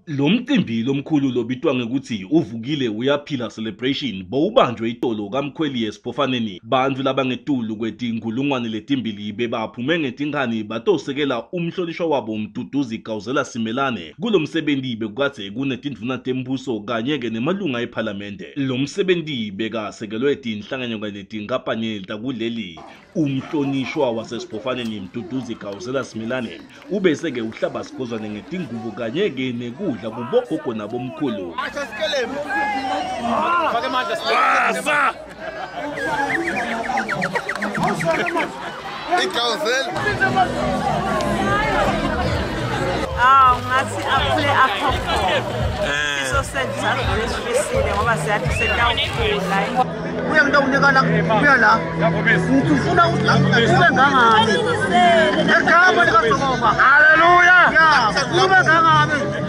Lo mcimbi lomkhulu lobitwa ngekuthi uvukile uyaphila celebration bowubanjwe itolo kaMkhweli esiphofaneni. Bantfu labangetulu kwetinkhulungwane letimbili bebaphume ngetinkhani batosekela umhlonishwa wabo Mduduzi Gawuzela Simelane. Kulo msebenzi bekukadze kunetindvuna tembuso kanye-ke nemalunga ephalamende. Lo msebenzi bekasekelwe tinhlangano kanye netinkampani takuleli. Umhlonishwa wasesiphofaneni Mduduzi Gawuzela Simelane ubese-ke uhlaba sigozwane ngetingubo kanye-ke nekudla kubogogo nabomkhulu. Awu ngathi akhule aphopho. Sifiso sethu sazivele sifisile ngoba siyathi setawukhula. Kuya ngitawunika la, kuya la. Ngithi ufuna ukuthi ube ngangami. Ngegama likaJehova. Hallelujah. Ya, ube ngangami.